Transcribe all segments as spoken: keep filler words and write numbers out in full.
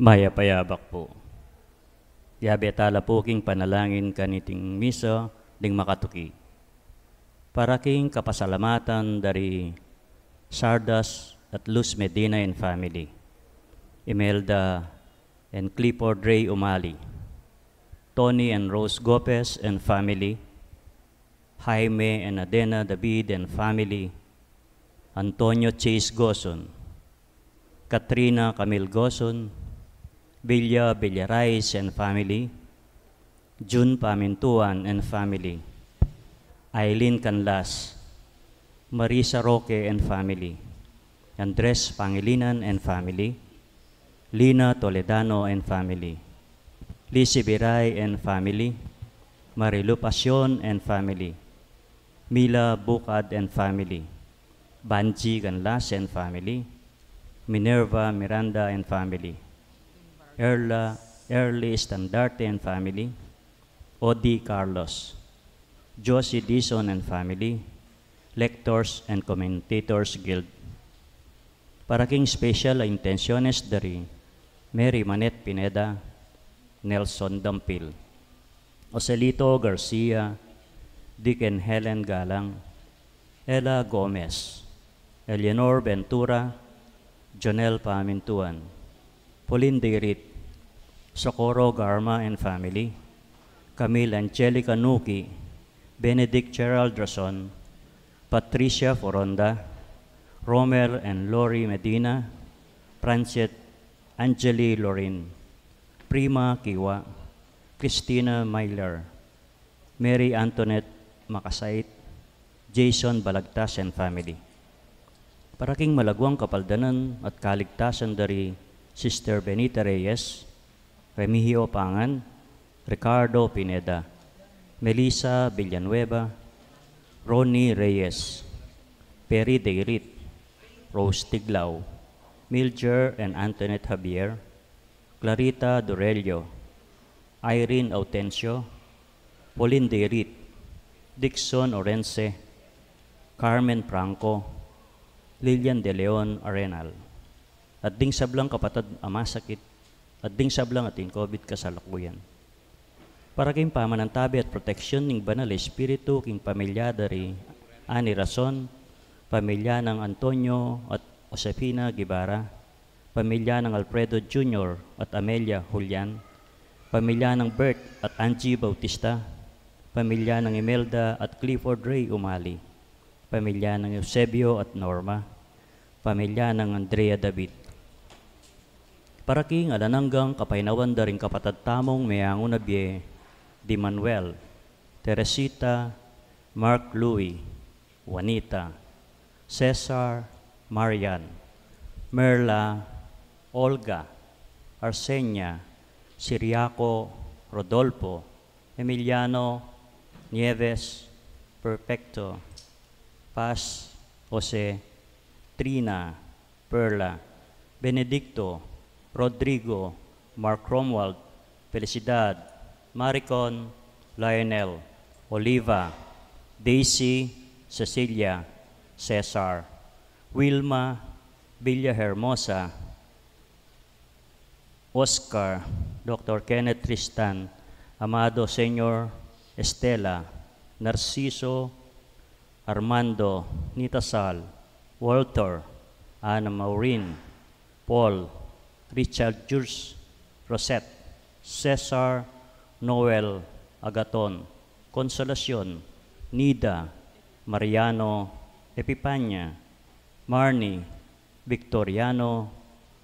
Mayap a yabak pu. Yabe tala pu king panalangin kaniting misa ding makatuki. Para king kapasalamatan dari Sardas at Luz Medina and family, Imelda and Clifford Ray Umali, Tony and Rose Gopez and family, Jaime and Adena David and family, Antonio Chase Goson, Katrina Camille Goson, Villa Villarais and family, Jun Pamintuan and family, Aileen Canlas, Marisa Roque and family, Andres Pangilinan and family, Lina Toledano and family, Lizzie Biray and family, Marilu Pasion and family, Mila Bucad and family, Banji Canlas and family, Minerva Miranda and family, Erla, Erly Standarte and family, Odi Carlos, Josie Dizon and family, Lectors and Commentators Guild. Para king special a intenciones dari Mary Manette Pineda, Nelson Dampil, Joselito Garcia, Dick and Helen Galang, Ella Gomez, Eleanor Ventura, Jonel Pamintuan, Pauline Deirit, Socorro Garma and family, Camille Angelica Nuki, Benedict Gerald Rason, Patricia Foronda, Romel and Lori Medina, Francet Angeli Lorin, Prima Kiwa, Christina Myler, Mary Antoinette Makasait, Jason Balagtas and family. Para king malaguang kapaldanan at kaligtasan dari Sister Benita Reyes, Remigio Pangan, Ricardo Pineda, Melissa Villanueva, Ronnie Reyes, Perry Deirit, Rose Tiglao, Milger and Antoinette Javier, Clarita Dorelio, Irene Autencio, Pauline Deirit, Dixon Orense, Carmen Franco, Lilian De Leon Arenal, at ding sablang kapatad a masakit, at ding sablang atin COVID kasalukuyan. Para king pamanantabe at proteksyon ning Banal a Espiritu king pamilya dari Ani Rason, pamilya nang Antonio at Josefina Guevara, pamilya nang Alfredo Junior at Amelia Julian, pamilya nang Bert at Angie Bautista, pamilya nang Imelda at Clifford Ray Umali, pamilya nang Eusebio at Norma, pamilya nang Andrea David. Para king alang anggang kapaynawan da ring kapatad tamung meangu na bie di Manuel, Teresita, Mark Louis, Juanita, Cesar, Marian, Merla, Olga, Arsenia, Siriaco, Rodolfo, Emiliano, Nieves, Perfecto, Paz, Jose, Trina, Perla, Benedicto, Rodrigo, Mark Romuald, Felicidad, Maricon, Lionel, Oliva, Daisy, Cecilia, Cesar, Wilma, Villahermosa, Oscar, Doctor Kenneth Tristan, Amado Senior, Estela, Narciso, Armando, Nita Sal, Walter, Ana Maureen, Paul, Richard George, Rosette, Cesar, Noel, Agaton, Consolacion, Nida, Mariano, Epipania, Marnie, Victoriano,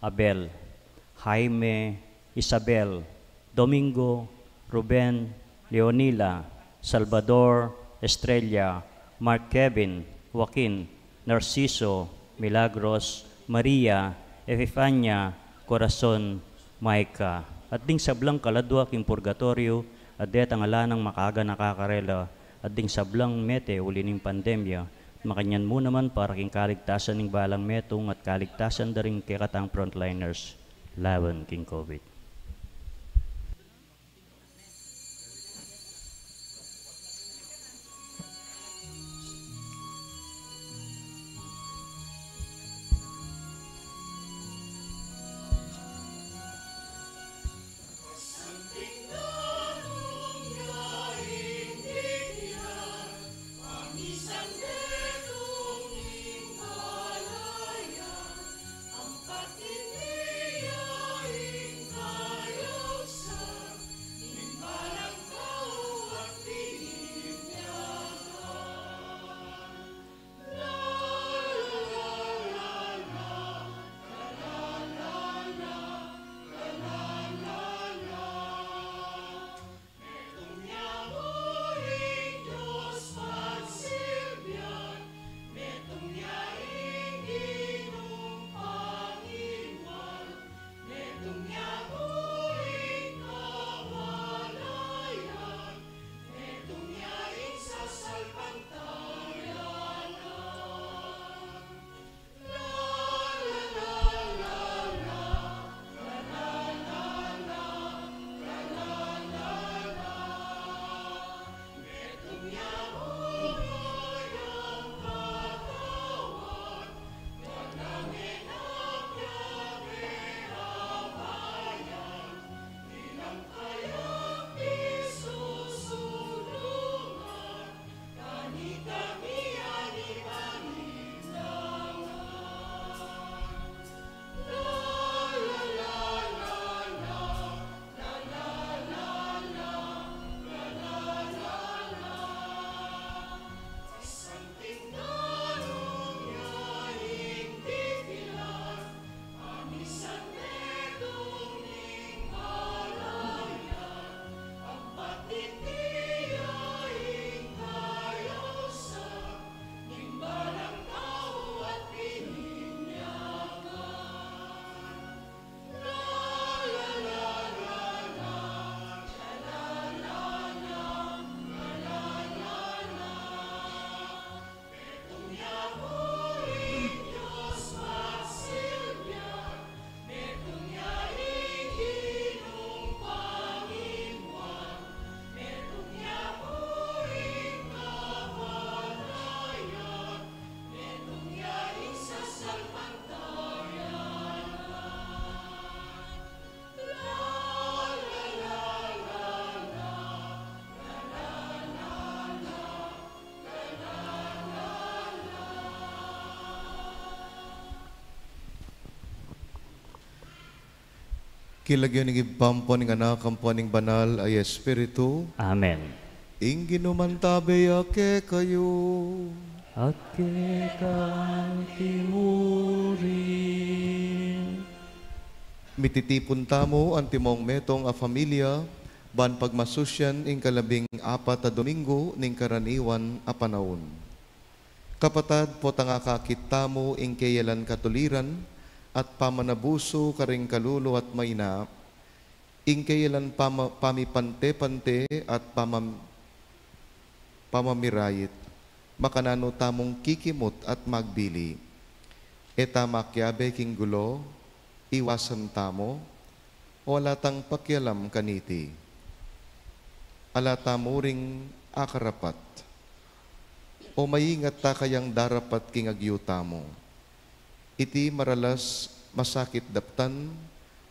Abel, Jaime, Isabel, Domingo, Ruben, Leonila, Salvador, Estrella, Mark Kevin, Joaquin, Narciso, Milagros, Maria, Epifania, Corazon, Micah, at ding sablang kaladua king purgatorio, at detang ala nang makaga nakakarela, at ding sablang mete uli ning pandemya, makanyan mu naman para king kaligtasan ning balang metung at kaligtasan da ring kekatang frontliners laban king COVID. King lagyu ning Ibpa, ampo ning Anak, ampo ning Banal a Espiritu. Amen. Ing Ginu mantabe ya kekayu. At keka mu rin. Mititipun tamu antimong metung a familia, ban pagmasusyan ing kalabing apat a Domingo ning karaniwan a panaun. Kapatad, potang akakit tamu ing keyalan katuliran at pamanabusu karing kalulu at maina, ing keyalan pama-, pamipante-pante at pamam-, pamamirayit, makananu tamung kikimut at magbili. E ta makiabe king gulo, iwasan tamu, o ala tang pakialam kaniti. Ala tamu ring akarapat. O maingat ta kayang darapat king agyu tamu. Iti maralas masakit daptan,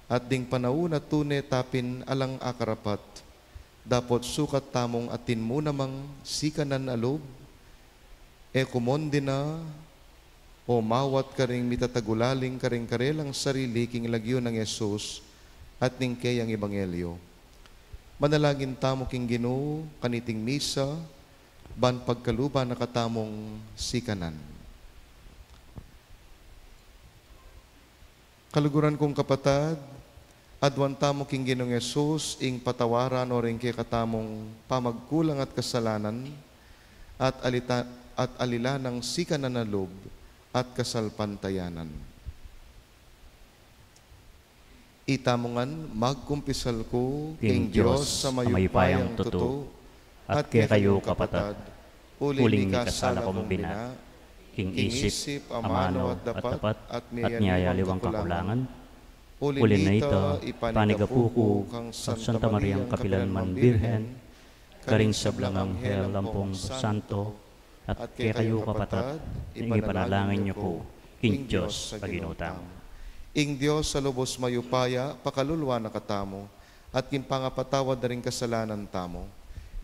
at ding panaun a tune ta pin alang akarapat, dapot sukat tamung atin mu namang sikanan a lub, e kumondi na, o mawat karing mitatagulaling karing karelang sarili king lagyu nang Jesus at ning keyang ebanghelyo. Manalangin tamu king Ginu kaniting misa, ban pagkaluban na katamung sikanan. Kaluguran kung kapatad, aduan tamu king Ginung Jesus ing patawaran no ring kekatamung pamagkulang at kasalanan, at alita-, at alilan nang sikanan a lub at kasalpantayanan. Itamu ngan magkumpisal ku king Dios a mayupayang tutu, at kekayu kapatad, uling mikasala kung bina, king isip, amanu, at dapat, at miyayaliwang kakulangan. Uli na ita, ipanigapu ku kang Santa Mariang kapilanman Birhen, karing sablang anghel ampong santo, at kekayu kapatad, ing ipanalangin yu ku king Dios a Ginu tamu. Ing Dios a lubos mayupaya, pakaluluan na katamu, at king pangapatawad da ring kasalanan tamu,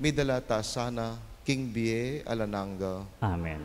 midala ta sana king bie alang angga. Amen.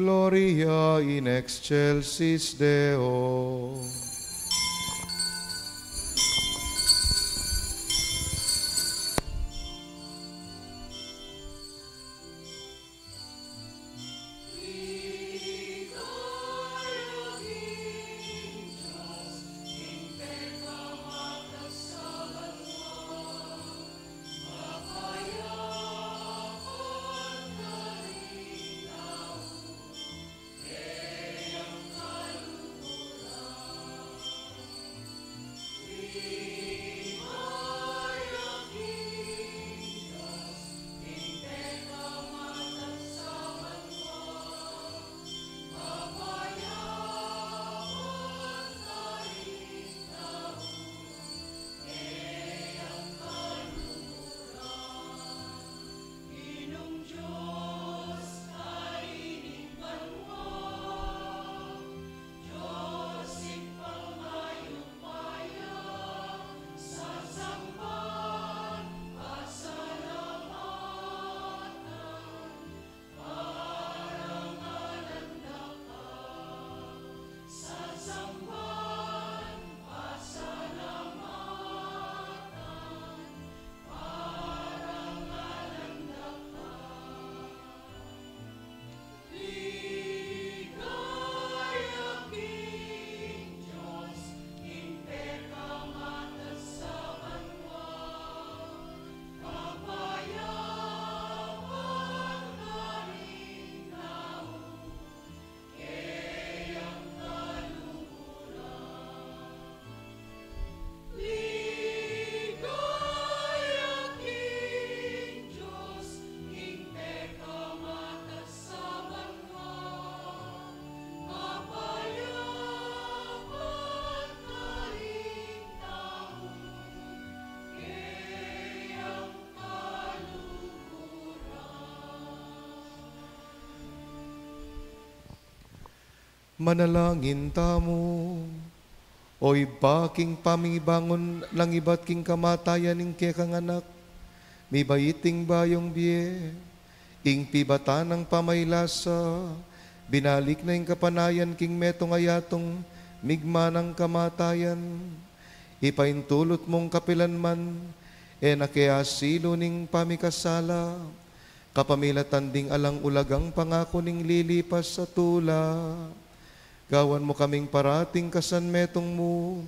Gloria in excelsis Deo. Manalangin tamu. O Ibpa, king pamibangun nang ibat king kamatayan ning kekang Anak, mibait ing bayung bie, ing pibatan nang pamailasa, binalik na ing kapanayan king metung a yatung migman nang kamatayan. Ipaintulut mung kapilan man, e na ke asilu ning pamikasala, kapamilatan ding alang ulagang pangaku ning lilipas a tula. Gawan mu kaming parating kasanmetung mu,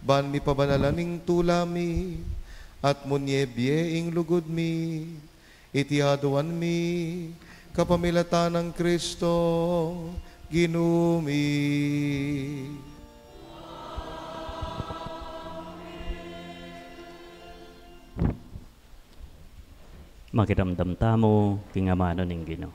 ban mipabanalan ing tula mi, at munye bie ing lugud mi. Iti aduan mi, kapamilatan nang Kristong Ginu mi. Makiramdam tamu king amanu ning Ginu.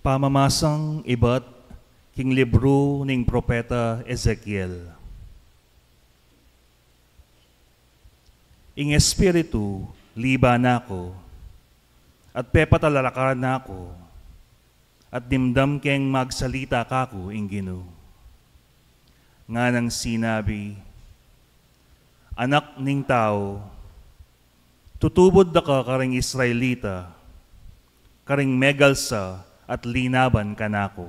Pamamasang ibat king libru ning propeta Ezekiel. Ing Espiritu liba na ku, at pepatalalakan na ku, at dimdam keng magsalita kaku ing Ginu. Nganang sinabi, Anak ning tau, tutubud da ka karing Israelita, karing megalsa at linaban kanaku.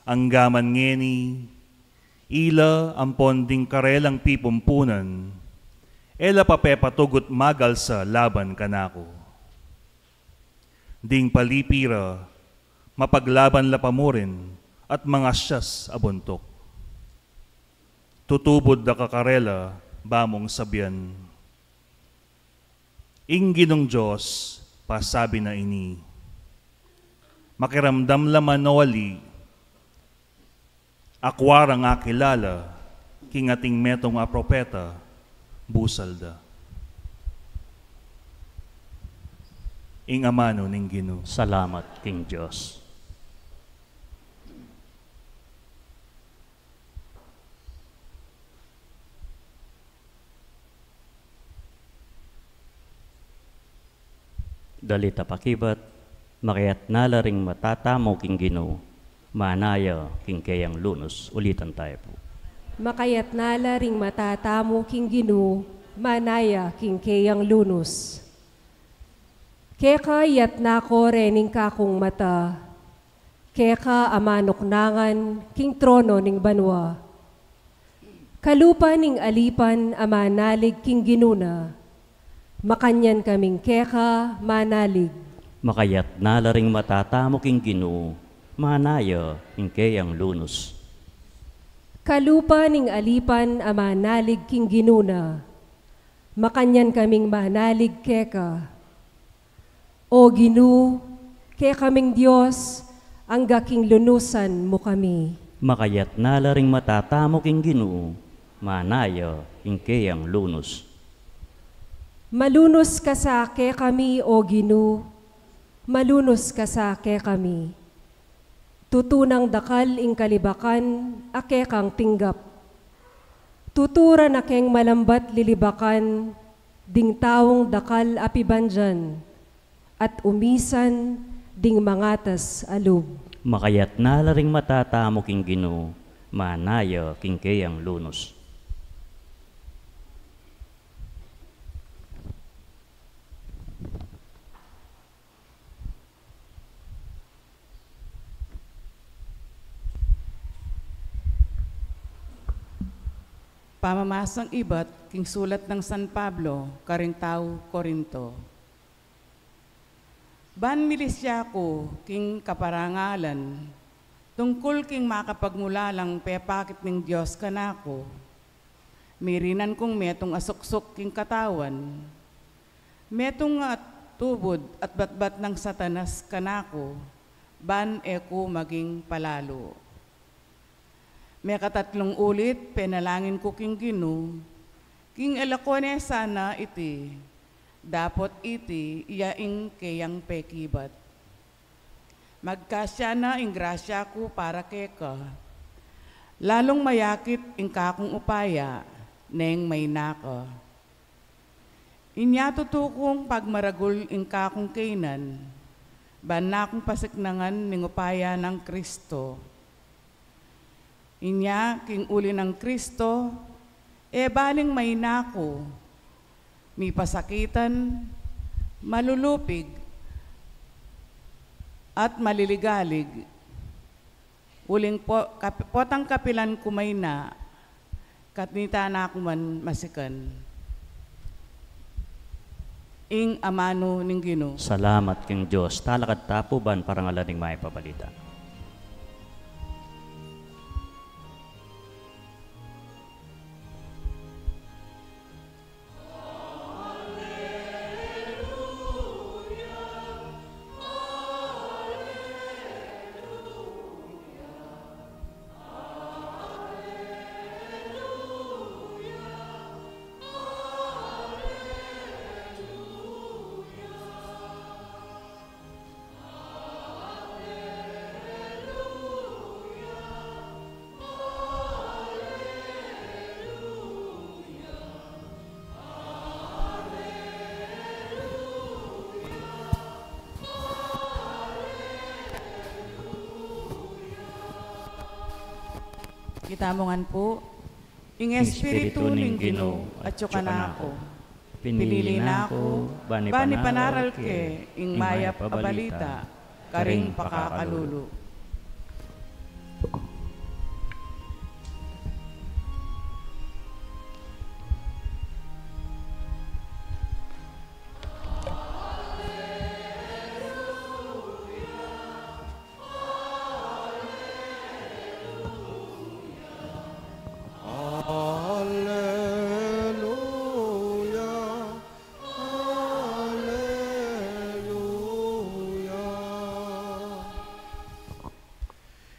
Anggaman ngeni, ila ampon ding karelang pipumpunan, e la pa pepatugut magalsa laban kanaku. Ding palipi ra, mapaglaban la pa murin at mangasyas a buntuk. Tutubud da ka karela, ba mung sabian. Ing Ginung Dios pasabi na ini, makiramdam la man o ali, akua rang akilala king ating metung a propeta, busal da. Ing amanu ning Ginu. Salamat king Dios. Dalit a pakibat, makayatna la ring matatamu king Ginu, mana ya king keyang lunus. Ulitan tayu pu. Makayatna la ring matatamu king Ginu, mana ya king keyang lunus. Keka yatna ko rening kakung mata, keka a manuknangan king trono ning banua. Kalupa ning alipan a manalig king Ginu na, makanyan kaming keka manalig. Makayatna la ring matatamu king Ginu, mana ya king keyang lunus. Kalupa ning alipan a manalig king Ginu na, makanyan kaming manalig keka. O Ginu, kekaming Dios, angga king lunusan mu kami. Makayatna la ring matatamu king Ginu, mana ya king keyang lunus. Malunus ka sa kekami, O Ginu, malunus ka sa kekami. Tutu nang dakal ing kalibakan a kekang tinggap. Tutu ra na keng malambat lilibakan ding taung dakal a pibandian, at umisan ding mangatas a lub. Makayatna la ring matatamu king Ginu, mana ya king keyang lunus. Pamamasang ibat king sulat nang San Pablo karing tau Corinto. Ban milisya ku king kaparangalan tungkul king makapagmulalang pepakit ning Dios kanaku, mirinan kung metung a suksuk king katawan, metung a tubud at batbat nang Satanas kanaku, ban e ku maging palalu. Mekatatlung ulit penalangin ku king Ginu, king e la ko ne sana iti, dapot iti ya ing keyang pekibat. Magkasya na ing grasya ku para keka. Lalung mayakit ing kakung upaya neng maina ka. Inya tutu kung pagmaragul ing kakung kainan, ban na kung pasiknangan ning upaya nang Kristo. Inya king uli nang Kristo, e baling maina ku, mipasakitan, malulupig, at maliligalig. Uling po, kap-, potang kapilan ku maina, kanita na ku man masikan. Ing amanu ning Ginu. Salamat king Dios. Talakad ta pu ban parangalan ing Mayap a Balita. Kita mu ngan pu. Ing Espiritu ning Ginu atyu kanaku. Pinili na ku ban ipanaral ke ing Mayap a Balita karing pakakalulu. Aleluya, aleluya.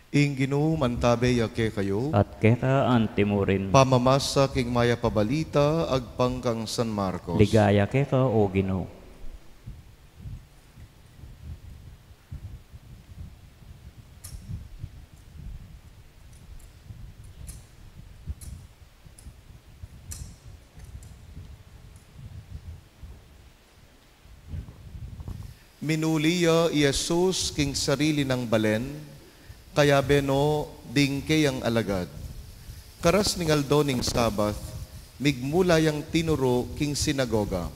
Ing Ginu mantabe ya kekayu. At keka antimurin. Pamamasa king Mayap a Balita agpang kang San Marcos. Ligaya keka, O Ginu. Minuli ya i Jesus king sarili nang balen, kayabe no ding keyang alagad. Karas ning aldo ning Sabat, migmula yang tinuru king sinagoga.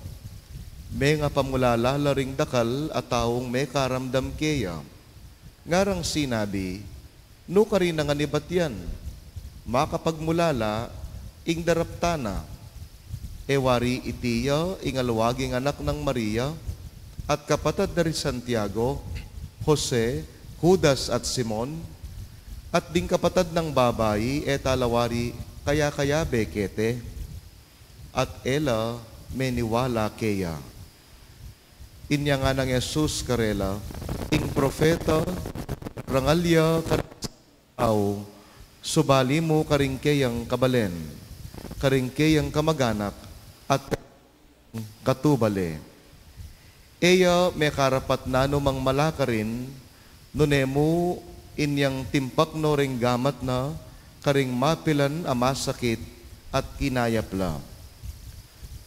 Mengapamulala la ring dakal a taung mekaramdam keya. Ngarang sinabi, "Nu karin ngan ibat yan? Makapagmulala ing daraptan na." E wari iti ya ing alwaging anak nang Maria, at kapatad da ri Santiago, Jose, Judas, at Simon? At ding kapatad nang babai, e tala wari kaya-kayabe kete? At e la meniwala keya. Inya ngana nang Jesus karela, "Ing propeta, rangal ya karing tau, subali mu karing keyang kabalen, karing keyang kamaganak, at katubale. E ya mekarapat nanu mang mala karin, nune mu inyang timpak no ring gamat na karing mapilan a masakit at kinayap la."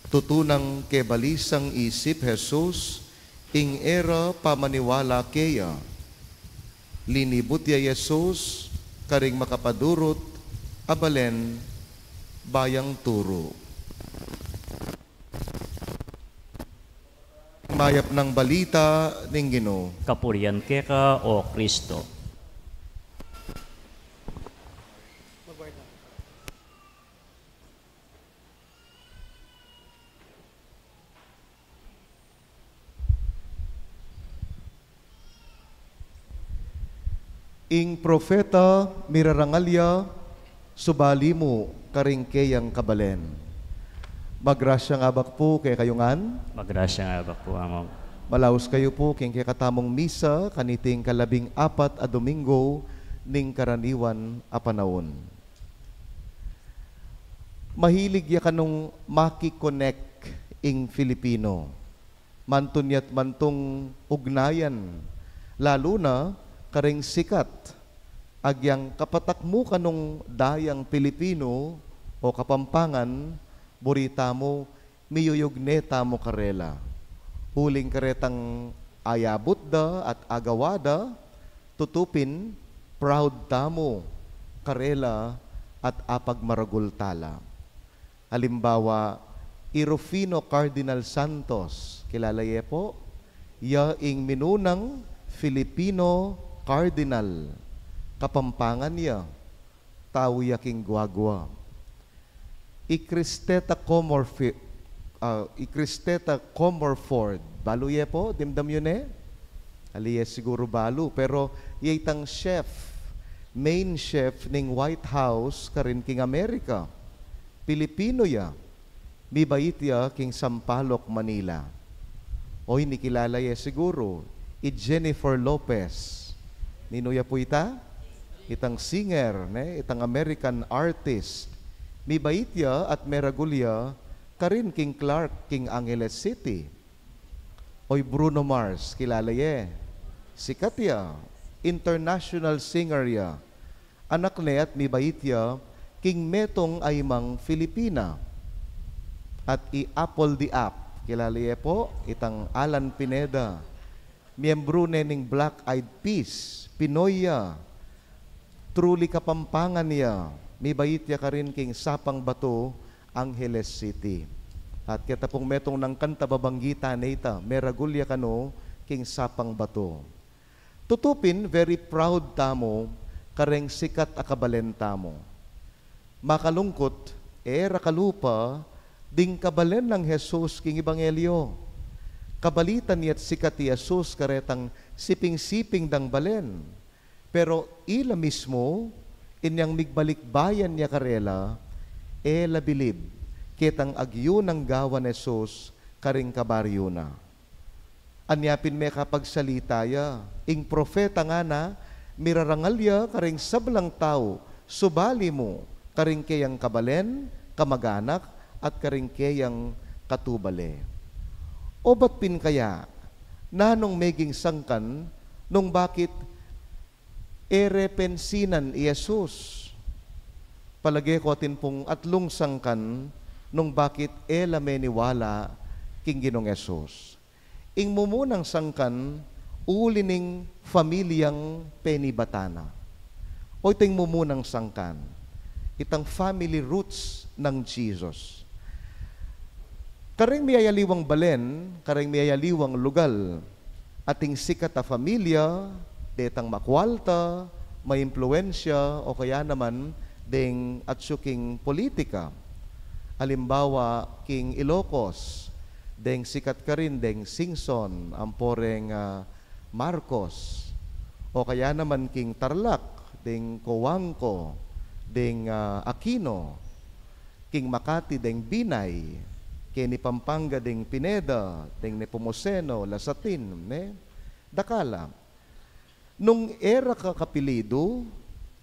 Tutu nang kebalisang isip Jesus ing e ra pamaniwala keya. Linibut ya i Jesus karing makapadurut a balen, bayang turu. Mayap nang balita ning Ginu. Kapurian keka, O Kristo. Ing propeta, mirarangal ya, subali mu karing keyang kabalen. Magrasyang abak pu kekayu ngan. Magrasyang abak pu, Among. Malaus kayu pu king kekatamung misa kaniting kalabing apat a Domingo ning karaniwan a panaun. Mahilig ya kanung maki-connect ing Filipino. Mantun ya't mantung ugnayan, lalu na kareng sikat, agyang kapatak mu kanung dayang Pilipino o Kapampangan, buri tamu, miyuyugne tamu karela. Uling karetang ayabut da at agawa da, tutu pin, proud tamu karela at apagmaragul tala. Alimbawa, i Rufino Cardinal Santos, kilala ye po? Ya ing minunang Filipino Cardinal, Kapampangan ya, tau ya king Guagua. I Cristeta Comorfi-, ah, i Cristeta Comerford, balu ye po, dimdam yu ne? Ali ye siguru balu, pero ye itang chef, main chef ning White House karin king Amerika. Pilipino ya, mibait ya king Sampaloc, Manila. Oy, ini kilala ye siguru, i Jennifer Lopez. Ninu ya pu ita? Itang singer, ne? Itang American artist. Mibait ya at meragul ya karin king Clark, king Angeles City. Oy, Bruno Mars, kilala ye? Sikat ya, international singer ya. Anak ne at mibait ya king metung a imang Filipina. At i Apple the App, kilala ye po? Itang Alan Pineda, miyembru ne ning Black Eyed Peas, Pinoy ya. Truly Kapampangan ya, mibait ya karin king Sapang Bato, Angeles City. At keta pung metung nang kanta, babanggitan ne ita, meragul ya kanu king Sapang Bato. Tutu pin, very proud tamu kareng sikat a kabalen tamu. Makalungkut, e ra kalupa ding kabalen nang Jesus king ebanghelyo. Kabalitan ya't sikat i Jesus karetang siping-siping dang balen. Pero ila mismu, inyang migbalikbayan ya karela, e la bilib ketang agyu nang gawan Jesus karing kabaryu na. Anya pin mekapagsalita ya, ing propeta ngana, mirarangal ya karing sablang tau, subali mu karing keyang kabalen, kamag-anak, at karing keyang katubale. Obat pin kaya, nanung meging sangkan nung bakit e re pensinan i Jesus? Palage ku atin pung atlung sangkan nung bakit e la meniwala king Ginung Jesus. Ing mumunang sangkan, uli ning pamilyang penibatan na. O, ita ing mumunang sangkan, itang family roots nang Jesus. Kareng miyayaliwang balen, kareng miyayaliwang lugal, ating sikat a pamilya, detang makwalta, maimpluwensya, o kaya naman deng atsu king politika. Alimbawa, king Ilocos, deng sikat karin deng Singson, ampo reng, ah, Marcos. O kaya naman king Tarlac, deng Cojuangco, deng, ah, Aquino. King Makati deng Binay, keni Pampanga deng Pineda, deng Nepomuceno, Lasatin, ne? Dakal la. Nung e ra ka kapilidu,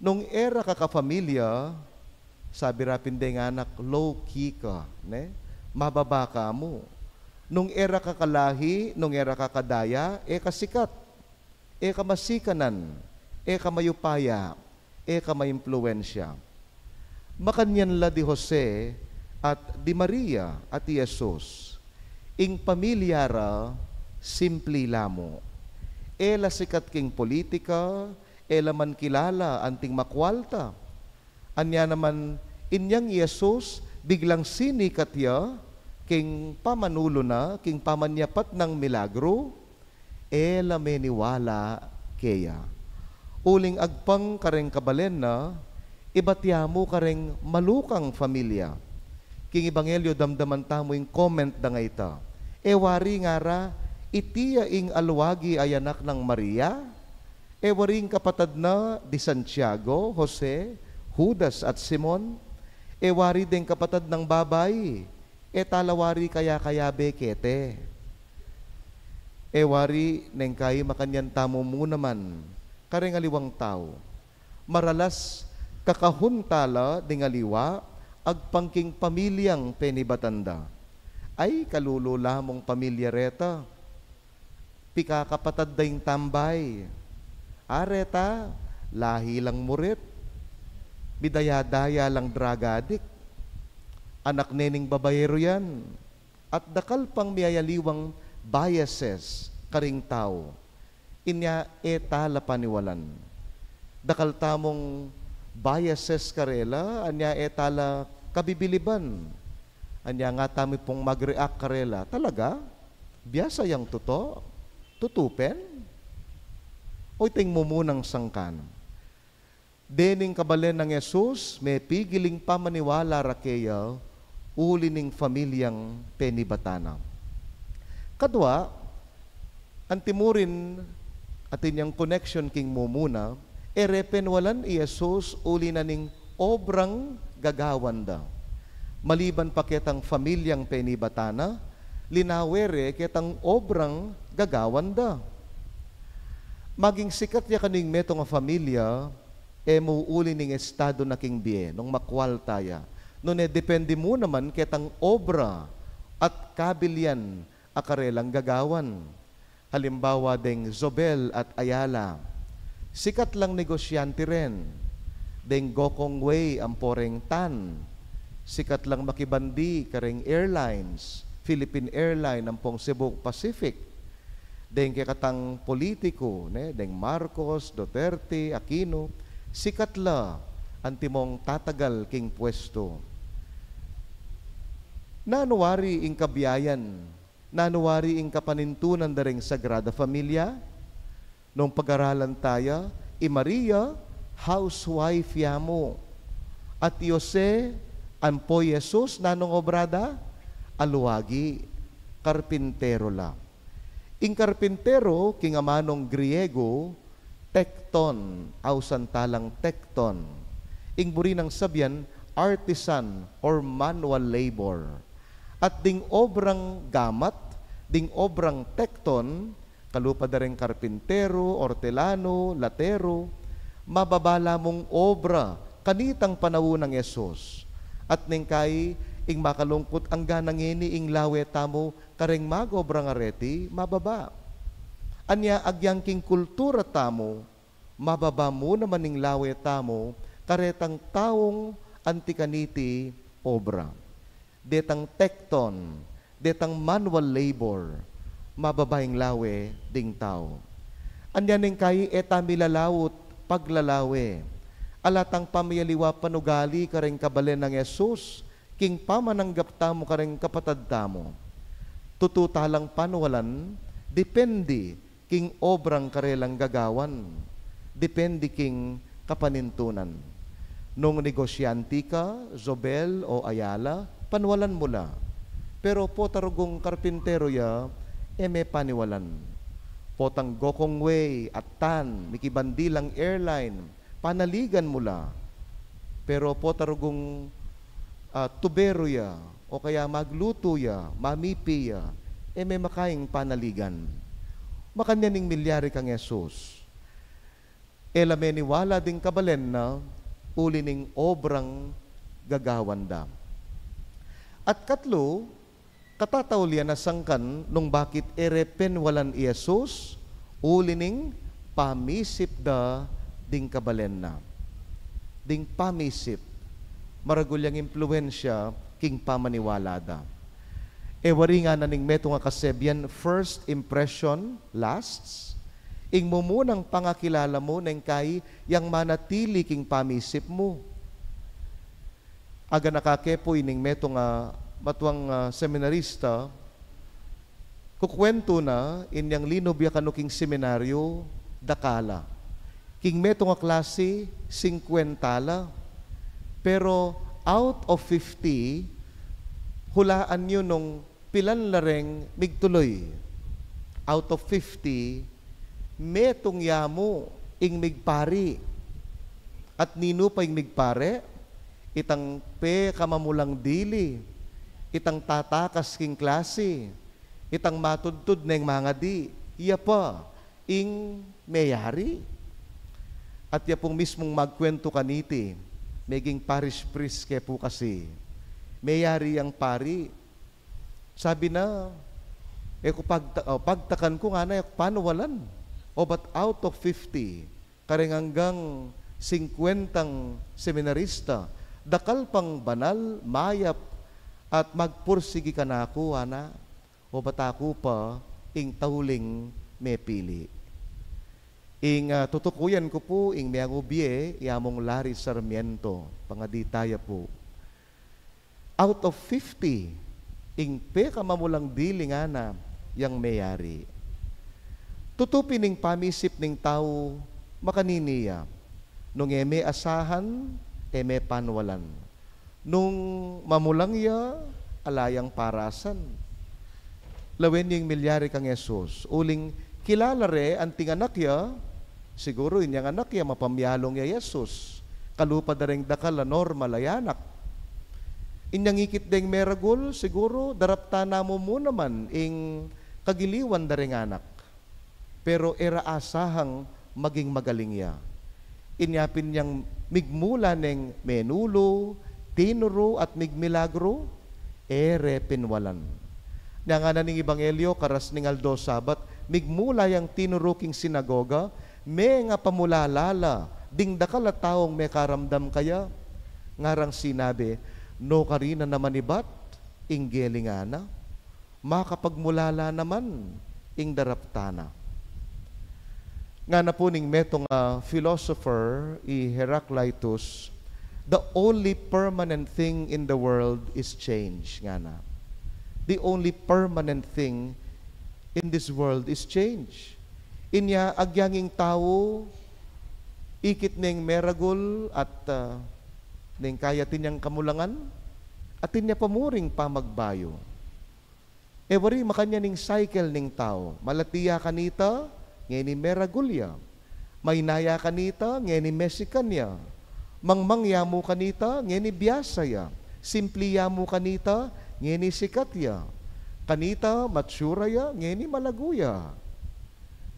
nung e ra ka kapamilya, sabi ra pin deng anak, low key ka, ne? Mababa ka mu. Nung e ra ka kalahi, nung e ra ka kadaya, e ka sikat. E ka masikanan, e ka mayupaya, e ka maimpluwensya. Makanyan la di Jose at di Maria at i Jesus. Ing pamilya ra, simpli la mu. E la sikat king politika, e la man kilala anting makwalta. Anya naman, inyang i Jesus, biglang sinikat ya, king pamanulu na, king pamanyapat nang milagru, e la meniwala keya. Uling agpang kareng kabalen na, ibat ya mu kareng malukang pamilya. King Ebanghelyo, damdaman tamu ing comment da ngeni. E wari ngara, iti ya ing alwagi a anak nang Maria? E wari ing kapatad na di Santiago, Jose, Judas, at Simon? E wari deng kapatad nang babai? E tala wari kaya-kayabe keti? E wari neng kai makanyan tamu mu naman kareng aliwang tau. Maralas kakahun tala ding aliwa agpang king pamilyang penibatan da. Ay, kalulu la mung pamilya reta. Pikakapatad da ing tambay. Areta, lahi lang murit, midaya-daya lang drug addict, anak ne ning babayero yan, at dakal pang miyayaliwang biases karing tau. Inya e ta la paniwalan. Dakal tamung biases karela, anya e ta la kabibiliban. Anya nga tamu pung mag-react karela, talaga? Biasa yang tutu? Tutu pen? O iting mumunang sangkan? Dening kabalen nang Jesus, mepigil ing pamaniwala ra keya, uli ning familiang penibatan na. Kadua, antimurin atin yang connection king mumuna, e re penwalan i Jesus uli na ning obrang gagawan da. Maliban pa ketang familiang penibatan na, linawe re ketang obrang gagawan da. Maging sikat ya kanu ing metung a familia, e mu uli ning estadu na king bie, nung makwalta ya. Nune depende mu naman ketang obra at kabilian a karelang gagawan. Halimbawa deng Zobel at Ayala, sikat lang negosyante ren. Deng Gokong Wei ampo reng Tan, sikat lang makibandi kareng airlines, Philippine Airline ampong Cebu Pacific. Deng kekatang politiku, ne, deng Marcos, Duterte, Aquino, sikat la antimong tatagal king pwestu. Nanu wari ing kabiayan, nanu wari ing kapanintunan da reng Sagrada Familia? Nung pag-aralan taya, i Maria, housewife ya mu. At i Jose, ampo i Jesus, nanung obra da? Aluagi, karpintero la. Ing karpintero, king amanung Griego, tekton, ausan ta lang tekton. Ing buri nang sabian, artisan or manual labor. At ding obrang gamat, ding obrang tekton, kalupa da reng karpintero, ortelano, latero, mababa la mung obra kanitang panaun nang Jesus. At neng kai, ing makalungkut, angga na ngeni ing lawe tamu kareng mag-obrang areti, mababa. Anya agyang king kultura tamu, mababa mu naman ing lawe tamu karetang taung anti kaniti obra. Detang tekton, detang manual labor, mababa ing lawe ding tau. Anya neng kai e ta milalaut paglalawe, ala tang pamiyaliwa panugali kareng kabalen nang Jesus, king pamananggap tamu kareng kapatad tamu. Tutu ta lang panwalan, depende king obrang karelang gagawan, depende king kapanintunan. Nung negosyante ka, Zobel o Ayala, panwalan mu la. Pero pota rugung karpintero ya, e me paniwalan. Potang Gokong Wei at Tan, mikibandi lang airline, panaligan mu la. Pero pota rugung, ah, tubero ya, o kaya maglutu ya, mamipi ya, e me makaing panaligan. Makanyan ing milyari kang Jesus. E la meniwala ding kabalen na, uli ning obrang gagawan da. At katlu, katataulian a sangkan nung bakit e re penwalan i Jesus, uli ning pamisip da ding kabalen na. Ding pamisip, maragul yang impluensya king pamaniwala da. E wari ngana ning metung a kasebian, first impression lasts. Ing mumunang pangakilala mu neng kai yang manatili king pamisip mu. Aganaka ke pu ining metung a matuang, ah, seminarista, kukuwentu na inyang linub ya kanu king seminaryo, dakal la. King metung a klasi, singkwenta la. Pero out of fifty, hulaan yu nung pilan la reng migtuloy. Out of fifty, metung ya mu ing migpari. At ninu pa ing migpari? Itang pekamamulang dili, itang tatakas king klasi, itang matudtud neng mangadi, ya pa ing meyari. At ya pung mismung magkuwentu kaniti, meging parish priest ke pu kasi. Meyari yang pari, sabi na, e ku pagta-, o, pagtakan ku ngana, e ku panwalan. O, but out of fifty, kareng anggang singkwentang seminarista, dakal pang banal, mayap, at magpursigi kanaku, ana, o bata ku pa ing tauling mepili. Ing, ah, tutukuyan ku pu, ing meangu bie, i Among Larry Sarmiento, pangaditaya pu. Out of fifty, ing pekamamulang dili ngana yang meyari. Tutu pin ing pamisip ning tau makanini ya. Nung e me asahan, e me panwalan. Nung mamulang ya, ala yang parasan. Lawen yu ing milyari kang Jesus. Uling kilala re anting anak ya, siguru inyang anak ya mapamialung ya Jesus. Kalupa da reng dakal a normal a anak. Inyang ikit deng meragul, siguru daraptan na mu mu naman ing kagiliwan da reng anak. Pero e ra asahang maging magaling ya. Inya pin yang migmula neng menulu, tinuru at migmilagru, e re pinwalan. Nya ngana ning Ebanghelyo, karas ning aldo Sabat, migmula yang tinuru king sinagoga, mengapamulalala ding dakal a taung mekaramdam kaya. Ngarang sinabi, "Nukarin na naman ibat ing geli ngana? Makapagmulala naman ing daraptan na." Ngana pu ning metung a philosopher, i Heraclitus, "The only permanent thing in the world is change," ngana. "The only permanent thing in this world is change." Inya agyang ing tau, ikit neng meragul at, ah, neng kaya atin yang kamulangan, atin ya pa mu ring pamagbayu. E wari makanyan ing cycle ning tau. Malati ya kanita, ngeni meragul ya. Maina ya kanita, ngeni mesikan ya. Mangmang ya mu kanita, ngeni biasa ya. Simpli ya mu kanita, ngeni sikat ya. Kanita, matsura ya, ngeni malagu ya.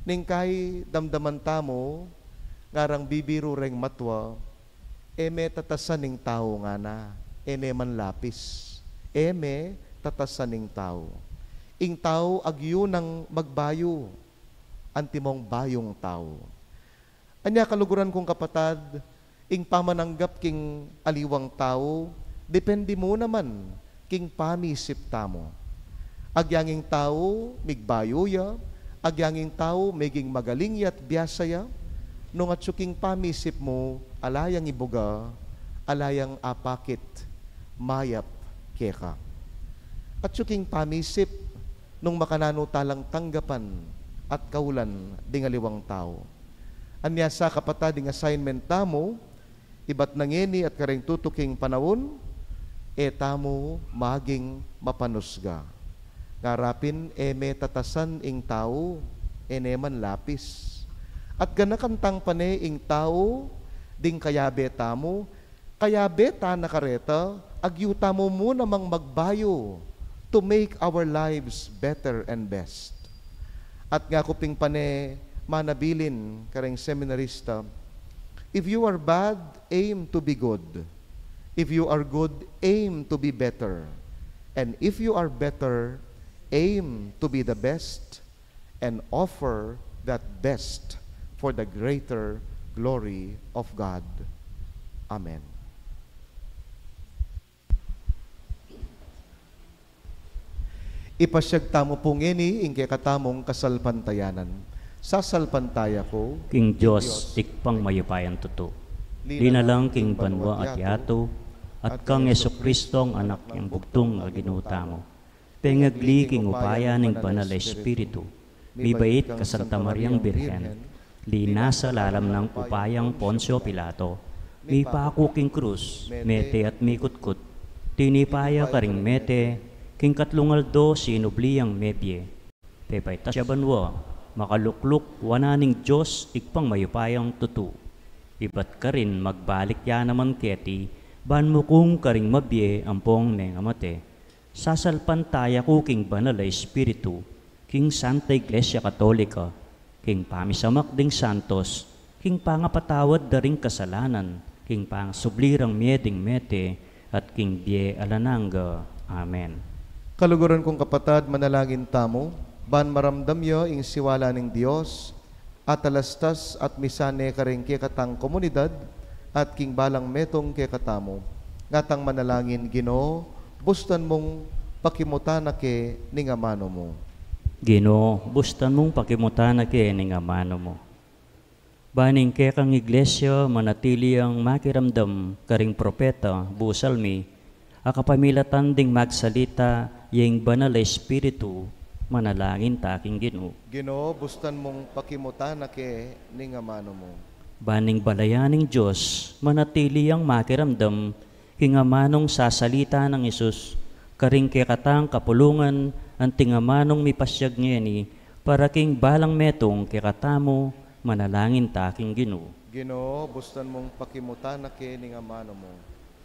Neng kai damdaman tamu, ngarang bibiru reng matua, "E me tatasan ing tau," ngana, "e ne man lapis." E me tatasan ing tau. Ing tau agyu nang magbayu, antimong bayung tau. Anya kaluguran kung kapatad, ing pamananggap king aliwang tau, depende mu naman king pamisip tamu. Agyang ing tau migbayu ya, agyang ing tau meging magaling ya at biasa ya, nung atsu king pamisip mu, ala yang ibuga, ala yang apakit, mayap keka. Atsu king pamisip, nung makananu talang tanggapan at kaulan ding aliwang tau. Anya sa kapatad ing assignment tamu, ibat na ngeni at kareng tutuking panaun, e tamu maging mapanusga. Ngara pin, e me tatasan ing tau, e ne man lapis. At ganakan tang pane ing tau, ding kayabe tamu, kayabe ta na kareta, agyu tamu mu namang magbayu to make our lives better and best. At ngaku ping pane manabilin kareng seminarista, if you are bad, aim to be good. If you are good, aim to be better. And if you are better, aim to be the best and offer that best for the greater glory of God. Amen. Ipasiag tamu pu ngeni ing kekatamung kasalpantayanan. Sasalpantaya ku king Dios, Ibpang mayupayang tutu, linalang king banua at yatu, at kang Jesucristo, Anak nang bugtung a Ginu tamu, pengagli king upaya ning Banal a Espiritu, mibait ka Santa Mariang Birhen, linasa lalam nang upayang Poncio Pilato, mipaku king krus, mete at mikutkut, tinipa ya karing mete, king katlung aldo sinubli yang mebie. Pepaitas ya banua, makalukluk wanan ning Dios Ibpang mayupayang tutu. Ibat karin magbalik ya naman keti, ban mukum karing mabie ampong mengamate. Sasalpantaya ku king Banal a Espiritu, king Santa Iglesia Katolika, king pamisamak ding santos, king pangapatawad da ring kasalanan, king pangasubli rang mie ding mete, at king bie alang angga. Amen. Kaluguran kung kapatad, manalangin tamu, ban maramdam ya ing siwala ning Dios, atalastas at misan ne karing kekatang komunidad at king balang metung kekatamu. Ngatang manalangin, Ginu, bustan mung pakimutan na ke ning amanu mu. Ginu, bustan mung pakimutan na ke ning amanu mu. Ban ing kekang Iglesia manatili yang makiramdam karing propeta, busal mi, a kapamilatan ding magsalita ya ing Banal a Espiritu, manalangin ta king Ginu. Ginu, bustan mung pakimutan na ke ning amanu mu. Ban ing balayan ning Dios manatili yang makiramdam king amanung sasalita nang Jesus karing kekatang kapulungan, anting amanung mipasyag ngeni para king balang metung kekatamu, manalangin ta king Ginu. Ginu, bustan mung pakimutan na ke ning amanu mu.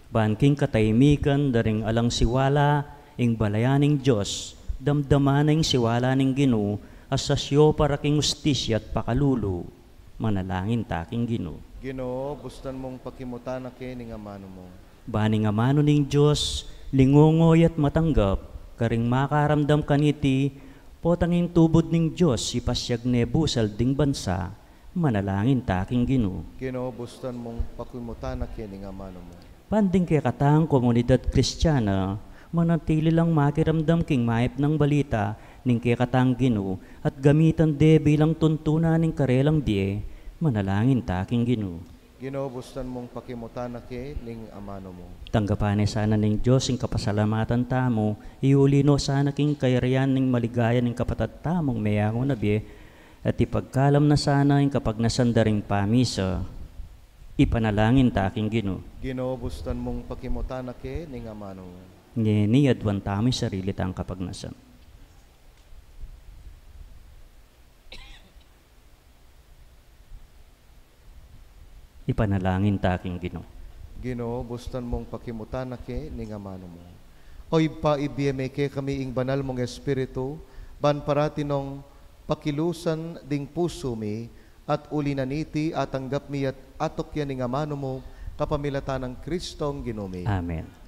Ban king kataimikan da ring alang siwala ing balayan ning Dios, damdaman na ing siwala ning Ginu a sasyo para king ustisya at pakalulu, manalangin ta king Ginu. Ginu, bustan mung pakimutan na ke ning amanu mu. Ban ing amanu ning Dios, lingunguy at matanggap karing makaramdam kaniti, potang ing tubud ning Dios ipasyag ne busal ding bansa, manalangin ta king Ginu. Ginu, bustan mung pakimutan na ke ning amanu mu. Ban ding kekatang komunidad Kristiana manatili lang makiramdam king mayap nang balita ning kekatang Ginu at gamitan de bilang tuntunan ning karelang bie, manalangin ta king Ginu. Ginu, bustan mung pakimutan na ke ning amanu mu. Tanggapan ne sana ning Dios ing kapasalamatan tamu, iuli no sana king kayarian ning maligaya ning kapatad tamung meyangu na bie, at ipagkalam na sana ing kapagnasan da ring pamisa, ipanalangin ta king Ginu. Ginu, bustan mung pakimutan na ke ning amanu mu. Ngeni aduan tamu ing sarili tang kapagnasan. Ipanalangin ta king Ginu. Ginu, bustan mung pakimutan na ke ning amanu mu. O Ibpa, ibie me kekami ing banal mung Espiritu, ban parati nong pakilusan ding pusu mi, at uli na niti atanggap mi at atukyan ing amanu mu, kapamilatan nang Kristong Ginu mi. Amen.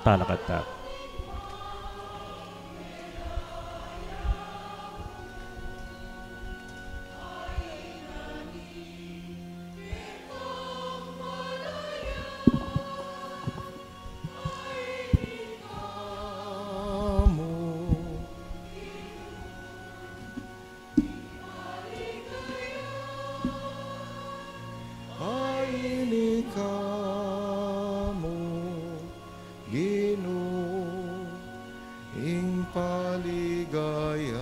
Alakad ta. Aini ka mu, Ginu, ing paligayan.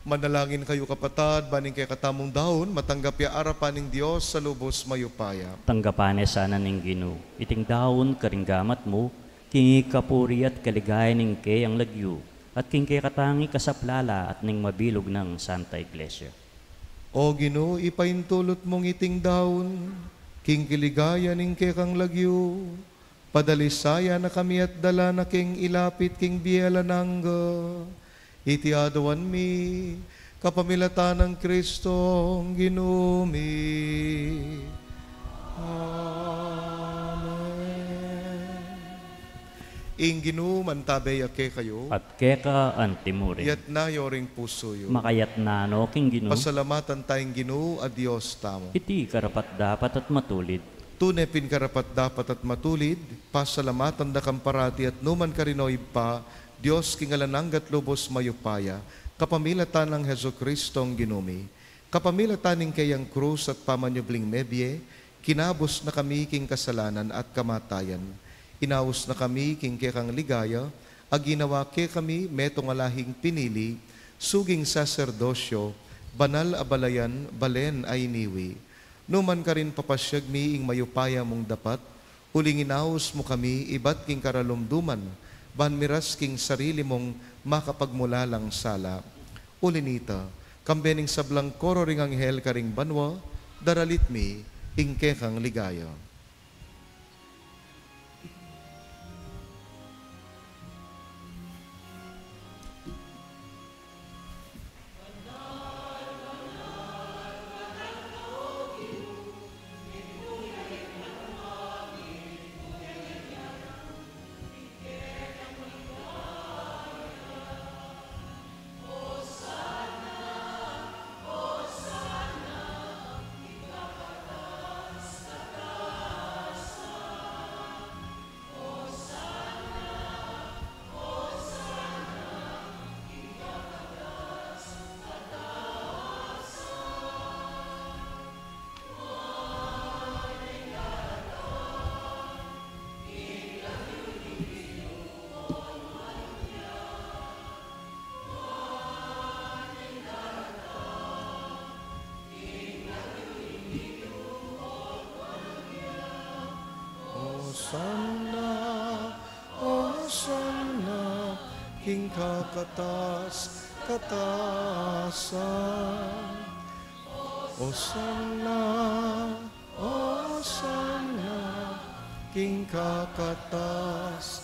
Manalangin kayu, kapatad, ban ing kekatamung daun matanggap ya arapan ning Dios a lubos mayupaya. Tanggapan ne sana ning Ginu iting daun karing gamat mu, king ikapuri at kaligayan ning keyang lagyu, at king kekatang ikasaplala at ning mabilug nang Santa Iglesia. O Ginu, ipaintulut mung iting daun king kaligayan ning kekang lagyu, padalisayan na kami at dala na keng ilapit king bie alang angga. Iti aduan mi kapamilatan nang Kristong Ginu mi. Amen. Ing Ginu mantabe ya kekayu. At keka antimurin. Yatna yu ring pusu yu. Makayatna no king Ginu. Pasalamatan ta ing Ginu a Dios tamu. Iti karapat-dapat at matulid. Tune pin karapat-dapat at matulid, pasalamatan da kang parati at numan karin, O Ibpa, Dios king alang angga at lubos mayupaya, kapamilatan nang Jesucristong Ginu mi. Kapamilatan ning keyang krus at pamanyubling mebie, kinabus na kami king kasalanan at kamatayan. Inaus na kami king kekang ligaya, a ginawa kekami metung a lahing pinili, suging saserdosyo, banal a balayan, balen a iniwi. Numan karin papasyag mi ing mayupaya mung dapat, uling inaus mu kami ibat king karalumduman, ban miras king sarili mung makapagmulalang sala. Uli nita, kambe ning sablang koro ring anghel karing banua, daralit mi ing kekang ligaya. Osana, Osana, king kakatas-katasan. Osana, Osana, king kakatas-katasan.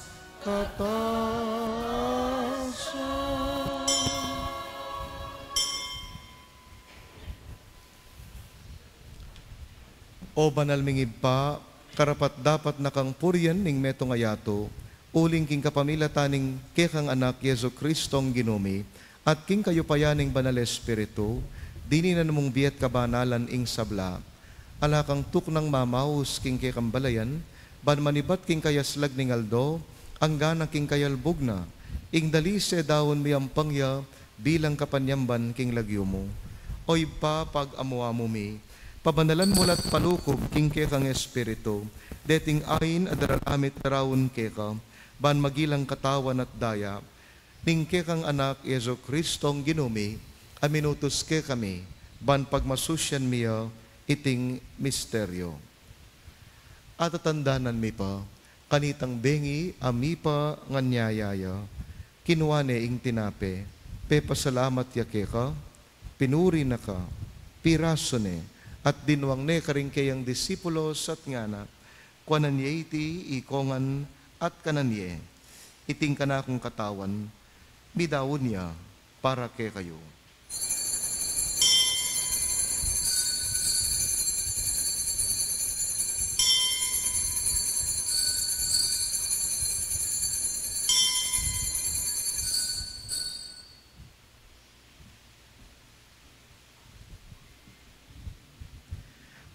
O banal ming Ibpa, karapat-dapat na kang purian ning metung a yatu, uling king kapamilatan ning kekang Anak, Jesucristong Ginu mi, at king kayupayan ning Banal Espiritu, dininan mung bie at kabanalan ing sabla. Ala kang tuknang mamaus king kekang balayan, ban manibat king kayaslag ning aldo, anggana king kayalbug na, ing dalise daun miyampang ya, bilang kapanyamban king lagyu mu. O Ibpa, pag-amu-amu mi, pabanalan mu la't palukub king kekang Espiritu, deting ain a daralan mi't daraun keka, ban magilang katawan at daya ning kekang Anak, Jesucristong Ginu mi, a minutus kekami, ban pagmasusyan mi ya iting misteryo. Atatandanan mi pa, kanitang bengi a mipanganyaya ya, kinua ne ing tinape, pepasalamat ya keka, pinuri na ka, pirasu ne, at dinuang ne karing keyang disipulos at ngana, kuanan ye iti ikongan at kanan ye, iting kanakung katawan, midaun ya para kekayu.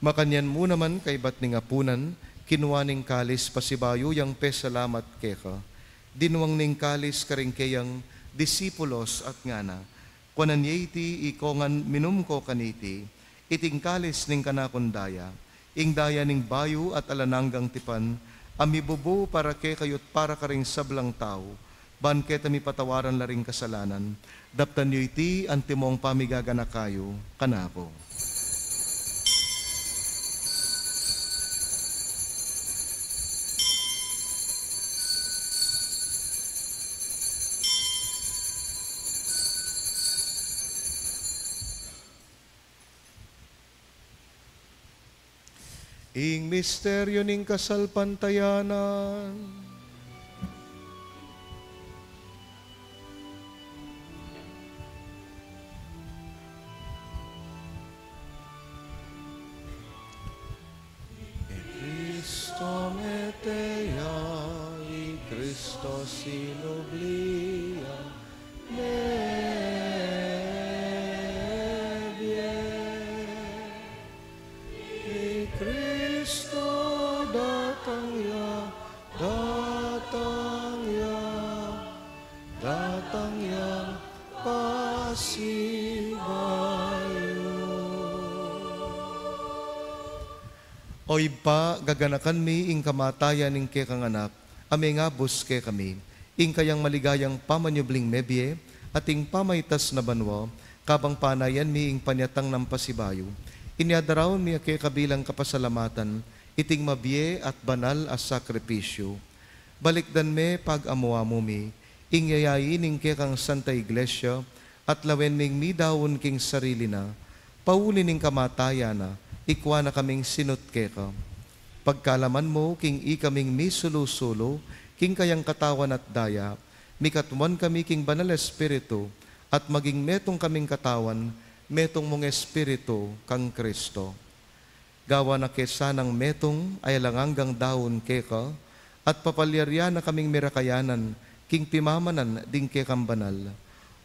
Makanyan mu naman kaybat ning apunan, kinua ne ing kalis pasibayu yang pesalamat keka. Dinuang ne ing kalis karing keyang disipulos at ngana: Kuanan ye iti ikongan, minum ko kaniti, iting kalis ning kanakung daya, ing daya ning bayu at alang anggang tipan, a mibubu para kekayu at para karing sablang tau, ban keta mipatawaran la ring kasalanan. Daptan yu iti antimong pamigaganaka yu kanaku. Ing misteryu ning kasalpantayanan. I Kristo mete ya, i Kristo sinubli ya, mebie. I Kristo datang ya, datang ya, datang ya pasibayu. O Ibpa, gaganakan mi ing kamatayan ning kekang Anak, a mengabus kekami, ing kayang maligayang pamanyubling mebie, at ing pamaitas na banua, kabang panayan mi ing panyatang nang pasibayu, inya daraun mi keka bilang kapasalamatan iting mabie at banal a sakripisyu. Balikdan me pag-amu-amu mi ing yayain ning kekang Santa Iglesia, at lawen ming midaun king sarili na, pauli ning kamatayan na, ikua na kaming sinut keka. Pagkalaman mu king ikaming misulu-sulu king kayang katawan at daya, mikatmuan kami king Banal Espiritu, at maging metung kaming katawan, metung mung Espiritu kang Kristo. Gawan na ke sanang metung a alang anggang daun keka, at papalyarian na kaming mirakayanan king pimamanan ding kekang banal.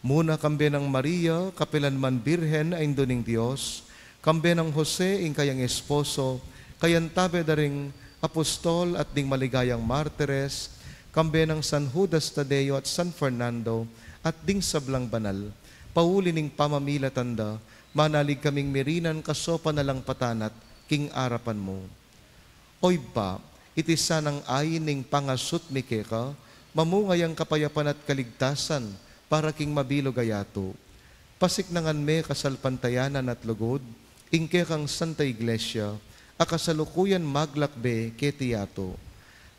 Muna kambe nang Maria, kapilan man Birhen a Indu ning Dios, kambe nang Jose ing kayang esposo, kayang tabe da ring apostol at ding maligayang martires, kambe nang San Judas Tadeo at San Fernando, at ding sablang banal, pauli ning pamamilatan da, manalig kaming mirinan kasopan alang patanat king arapan mu. O Ibpa, iti sanang ain ning pangasut mi keka, mamunga yang kapayapan at kaligtasan para king mabilug a yatu. Pasiknangan me kasalpantayanan at lugud ing kekang Santa Iglesia, a kasalukuyan maglakbe keti yatu.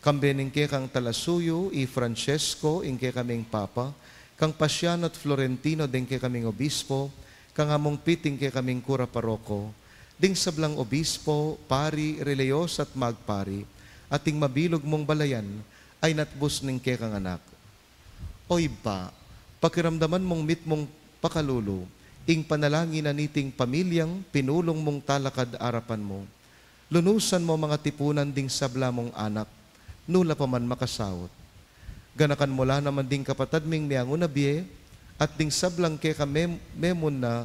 Kambe ning kekang talasuyu, i Francesco, ing kekaming Papa, kang Pasiano at Florentino ding kekaming obispo, kang Among Pit ing kekaming kura paroko, ding sablang obispo, pari, relihiyosa at magpari, at ding mabilug mung balayan a inatbus ning kekang Anak. O Ibpa, pakiramdaman mung mitmung pakalulu ing panalangin na niting pamilyang pinulung mung talakad arapan mu. Lunusan mu mangatipunan ding sabla mung anak, nu la pa man makasaut. Ganakan mu la naman ding kapatad ming meangun a bie, at ding sablang keka mem-, memun na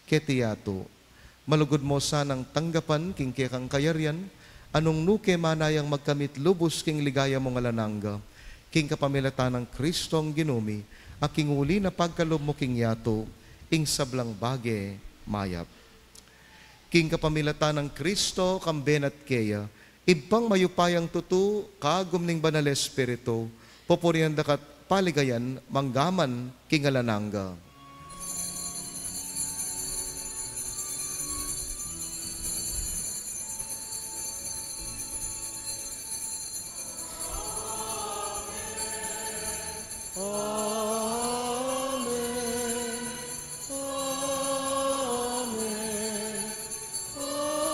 keti yatu. Malugud mu sanang tanggapan king kekang kayarian, a nung nu ke manayang magkamit lubus king ligaya mung alang angga, king kapamilatan nang Kristong Ginu mi, a king uli na pagkalub mu king yatu, ing sablang bage mayap. King kapamilatan nang Kristo, kambe na at keya, Ibpang mayupayang tutu, kagum ning Banal Espiritu, pupurian da ka't paligayan, manggaman king alang angga. Amen. Amen. Amen.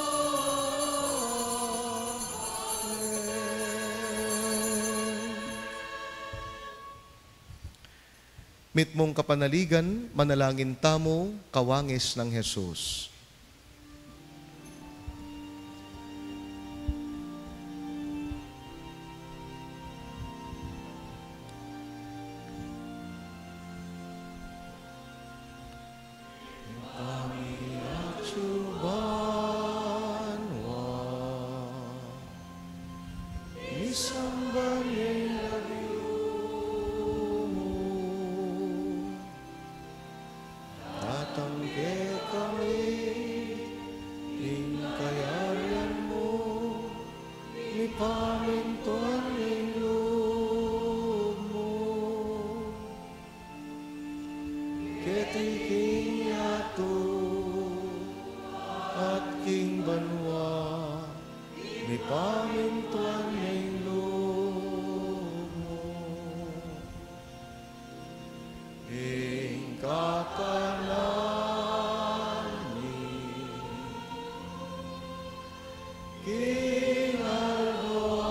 Mitmung kapanaligan, manalangin tamu, kawangis nang Jesus. Kami atsuban keti king yatu at king banua, mipamintuan ning lub mu. Ing kakanan mi king aldo-aldo,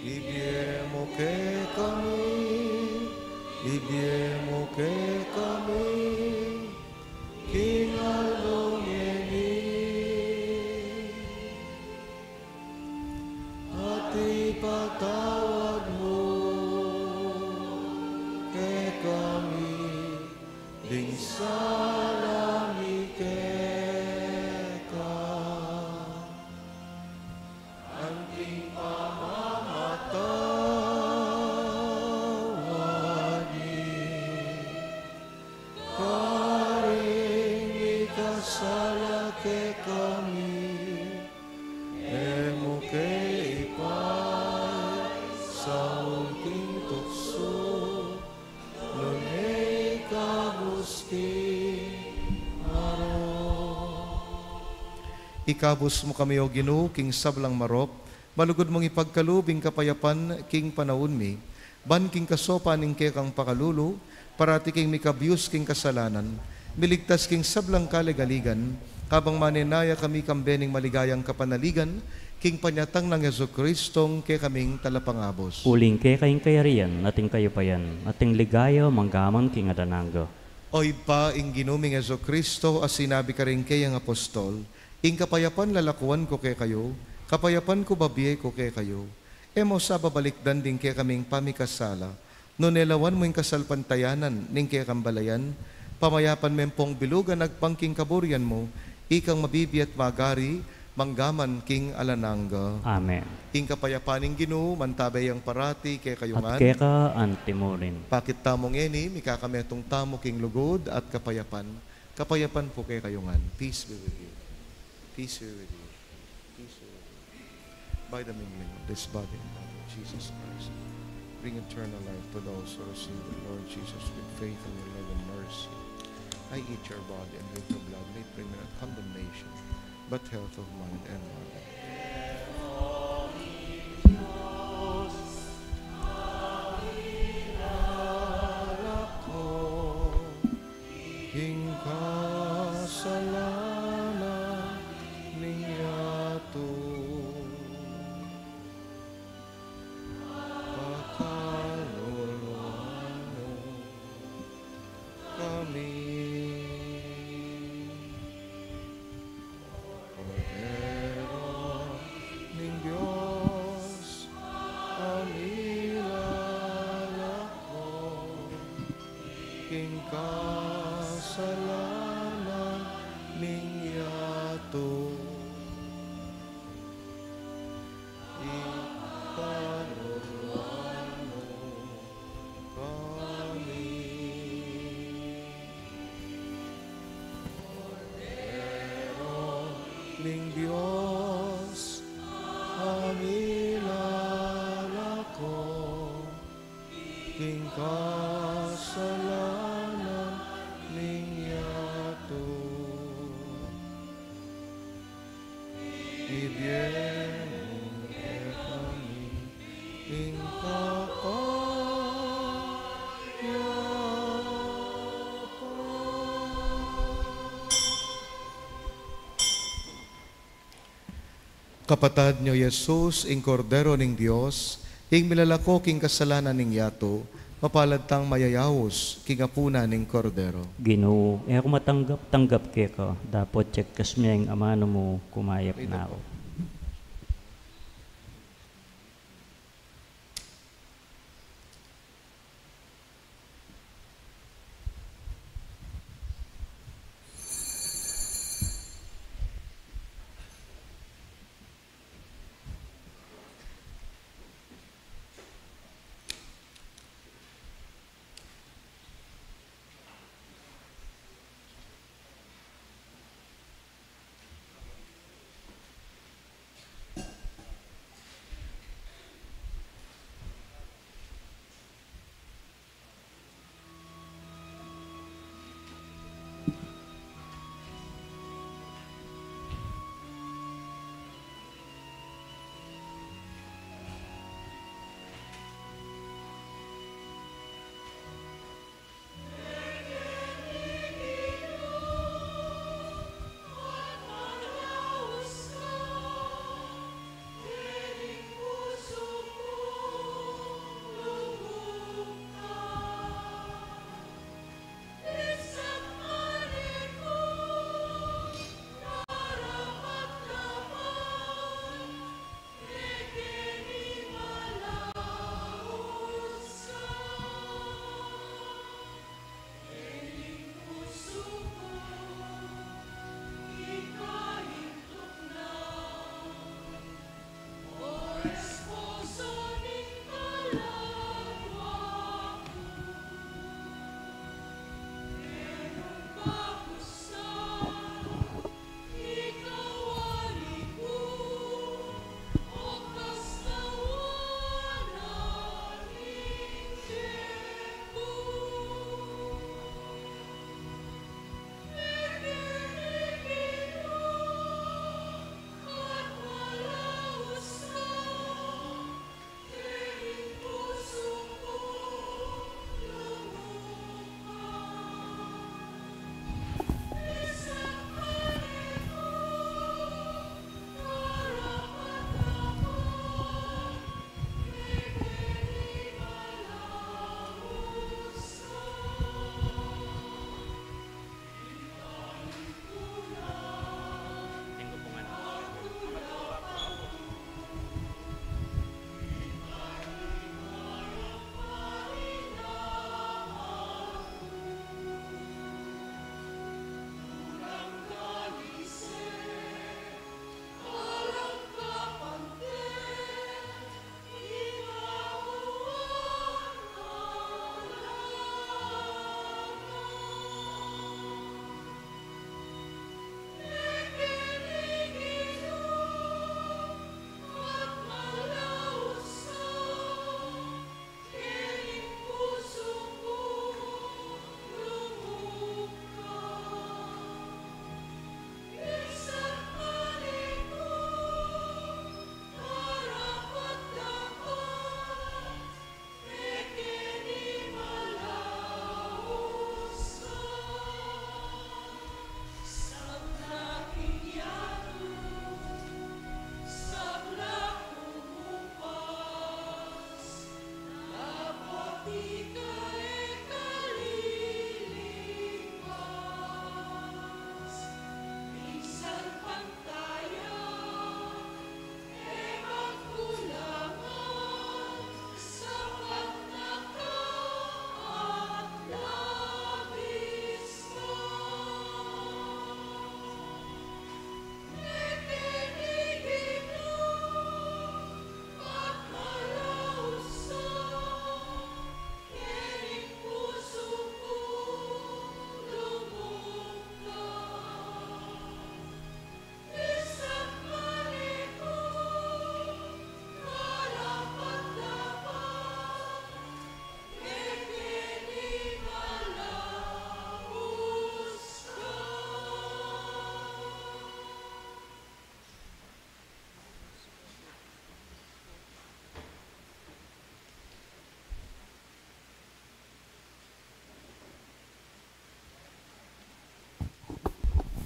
ibie mu kekami, ibie mu kekami, king aldo ngeni. At ipatawad mu kekami ding sala mi keka, anting pamamatawad mi karing mikasala kekami, e mu ke ipaisaul king tuksu, nune ikabus king marok. Ikabus mu kami, O Ginu, king sablang marok, malugud mung ipagkalub ing kapayapan king panaun mi, ban king kasopan ning kekang pakalulu, parati king mikabius king kasalanan, miligtas king sablang kaligaligan, kabang manenaya kami kambe ning maligayang kapanaligan, king panyatang nang Jesucristong kekaming Talapangabus. Uling keka ing kayarian, at ing kayupayan, at ing ligaya, mangga man king alang angga. O Ibpa, ing Ginu ming Jesucristo, a sinabi karing keyang apostol, ing kapayapan lalakuan ku kekayu, kapayapan ku babie ku kekayu. E mu sa babalikdan ding kekaming pamikasala, nune lawan mu ing kasalpantayanan ning kekang balayan, pamayapan me pung bilugan agpang king kaburian mu, ikang mabibie at magari, mangga man king alang angga. Amen. Ing kapayapan ning Ginu, mantabe yang parati kekayu ngan. At keka antimurin. Pakit tamu ngeni, mikakametung tamu king lugud at kapayapan. Kapayapan pu kekayu ngan. Peace be with you. Peace be with you. Peace be with you. By the mingling of this body and blood of Jesus Christ, bring eternal life to those who receive the Lord Jesus with faith and with love and mercy. I eat your body and drink your blood, may bring me not condemnation, but health of mind and body. King kasalanan ning yatu, pakaluluan mu kami. Kordero ning Dios, a milalako king kasalanan ning yatu, ipaluluan mu kami. Kordero ning Dios, a milalako king kasalanan ning yatu, ibie mu kekami ing kapayapan. Kapatad nyo Jesus, ing Kordero ning Dios, ing milalako king kasalanan ning yatu, mapalad tang mayayaus king apunan ning Kordero. Ginu, e ku matanggap-tanggap keka, dapot yagkas me ing amanu mu, kumayap na ku.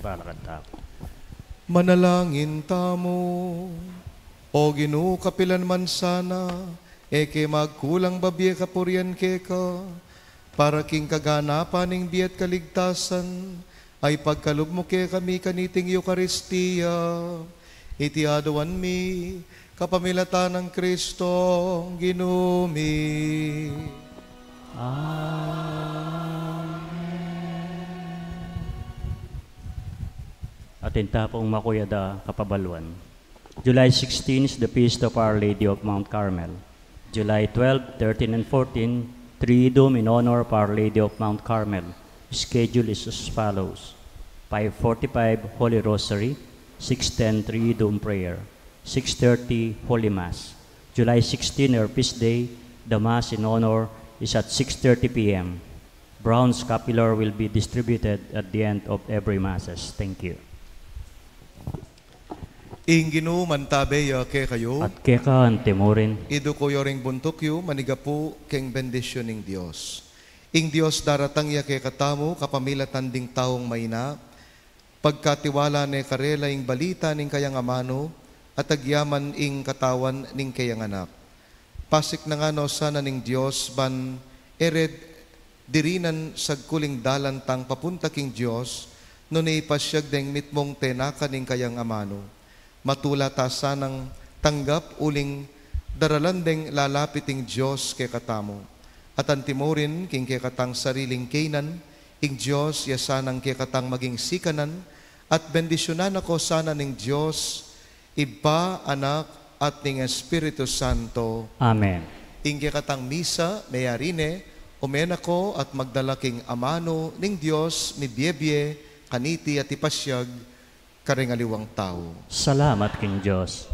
Palakat tamu. Manalangin tamu. O Ginu, kapilan man sana, e ke magkulang babie kapurian keka, para king kaganapan ning bie at kaligtasan, ay pagkalub mu kekami kaniting Eukaristia. Iti aduan mi, kapamilatan nang Kristong Ginu mi. Amen. Atin ta pung makuyad a kapabaluan. July sixteen is the feast of Our Lady of Mount Carmel. July twelve, thirteen, and fourteen, Triduum in honor of Our Lady of Mount Carmel. Schedule is as follows: five forty-five, Holy Rosary; six ten, Triduum prayer; six thirty, Holy Mass. July sixteen, her feast day, the Mass in honor is at six thirty p m. Brown scapular will be distributed at the end of every Masses. Thank you. Ing Ginu mantabe ya kekayu. At keka antimurin. Iduku yu ring buntuk yu, manigapu king bendisyun ning Dios. Ing Dios daratang ya kekatamu kapamilatan ding taung maina, pagkatiwala ne karela ing balita ning kayang amanu, at agyaman ing katawan ning kayang Anak. Pasiknangan no sana ning Dios ban e re dirinan sagkuling dalan tang papunta king Dios, nune ipasyag deng mitmung tenaka ning kayang amanu. Matula ta sanang tanggap uling daralan deng lalapit ing Dios kekatamu. At antimurin king kekatang sariling kaynan, ing Dios ya sanang kekatang maging sikanan, at bendisyunan na ko sana ning Dios, Ibpa, Anak, at ning Espiritu Santo. Amen. Ing kekatang misa meyari ne, ume na ko at magdala king amanu ning Dios mibie-bie kaniti at ipasyag karing aliwang tau. Salamat king Dios.